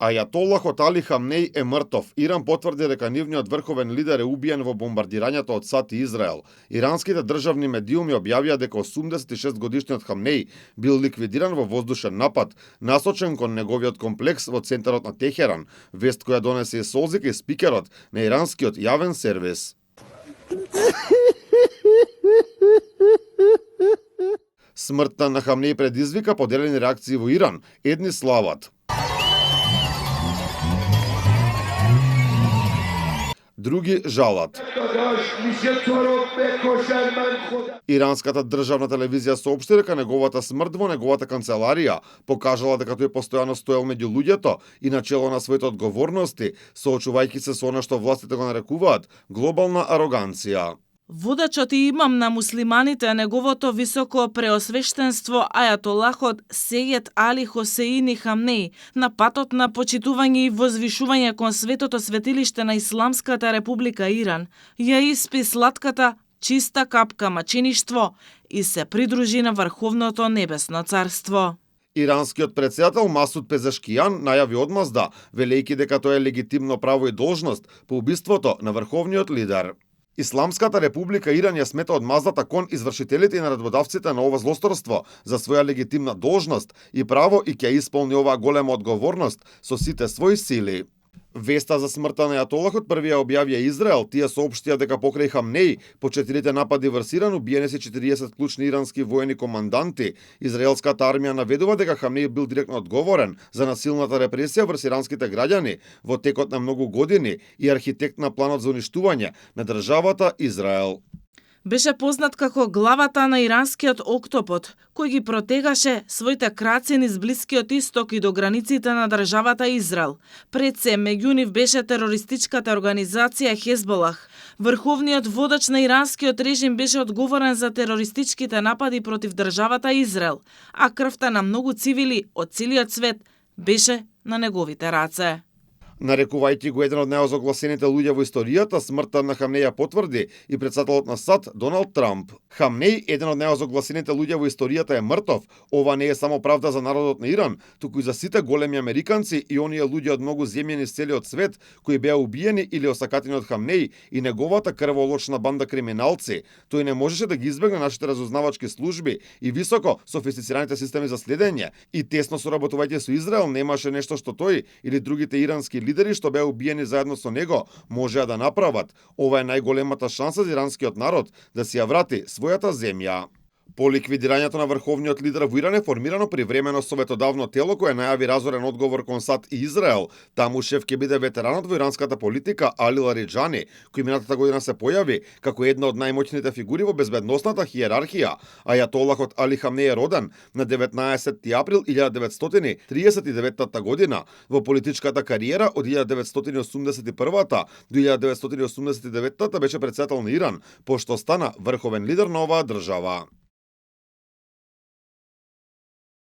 Ајатоллахот Али Хамнеј е мртов. Иран потврди дека нивниот врховен лидер е убиен во бомбардирањето од САД и Израел. Иранските државни медиуми објавија дека 86-годишниот Хамнеј бил ликвидиран во воздушен напад, насочен кон неговиот комплекс во центарот на Техеран, вест која донесе и солзик и спикерот на иранскиот јавен сервис. Смртта на Хамнеј предизвика поделени реакции во Иран. Едни слават, други жалат. Иранската државна телевизија соопшти дека неговата смрт во неговата канцеларија покажала дека тој постојано стоел меѓу луѓето и начело на своите одговорности, соочувајќи се со она што властите го нарекуваат глобална ароганција. Водачот и имам на муслиманите, неговото високо преосвештенство ајатолахот Сејед Али Хосеини Хамнеј, на патот на почитување и возвишување кон светото светилиште на Исламската република Иран, ја испи сладката чиста капка мачеништво и се придружи на Врховното небесно царство. Иранскиот претседател Масуд Пезешкијан најави одмазда, велејќи дека тоа е легитимно право и должност по убиството на врховниот лидер. Исламската република Иран ја смета одмаздата кон извршителите и наредбодавците на ова злосторство за своја легитимна должност и право и ќе исполни оваа голема одговорност со сите своји сили. Веста за смртта на ајатолахот први ја објавија Израел. Тие соопштија дека покрај Хамнеј по 4 напади врз Иран убиени се 40 клучни ирански воени команданти. Израелската армија наведува дека Хамнеј бил директно одговорен за насилната репресија врз иранските граѓани во текот на многу години и архитект на планот за уништување на државата Израел. Беше познат како главата на иранскиот октопод, кој ги протегаше своите краци низ Блискиот исток и до границите на државата Израел. Пред се, меѓу нив беше терористичката организација Хезболах. Врховниот водач на иранскиот режим беше одговорен за терористичките напади против државата Израел, а крвта на многу цивили од целиот свет беше на неговите раце. Нарекувајќи го еден од најозогласените луѓе во историјата, смртта на Хамнеј ја потврди и претседателот на САД Доналд Трамп. Хамнеј, еден од најозогласените луѓе во историјата, е мртов. Ова не е само правда за народот на Иран, туку и за сите големи американци и оние луѓе од многу земји низ целиот свет кои беа убиени или осакатени од Хамнеј и неговата крволочна банда криминалци. Тој не можеше да ги избегне нашите разузнавачки служби и високо софистицираните системи за следење и тесно соработувајќи со Израел немаше нешто што тој или другите ирански лидери што беа убиени заедно со него можеа да направат. Ова е најголемата шанса за иранскиот народ да си ја врати својата земја. По ликвидирањето на врховниот лидер во Иран е формирано привремено советодавно тело кое најави разорен одговор кон САД и Израел. Таму шеф ќе биде ветеранот во иранската политика Али Лариџани, кој минатата година се појави како една од најмоćните фигури во безбедносната хиерархија. Ајатолахот Али Хамнеј е роден на 19 април 1939 година. Во политичката кариера од 1981 до 1989 беше претседател на Иран, пошто стана врховен лидер на оваа држава.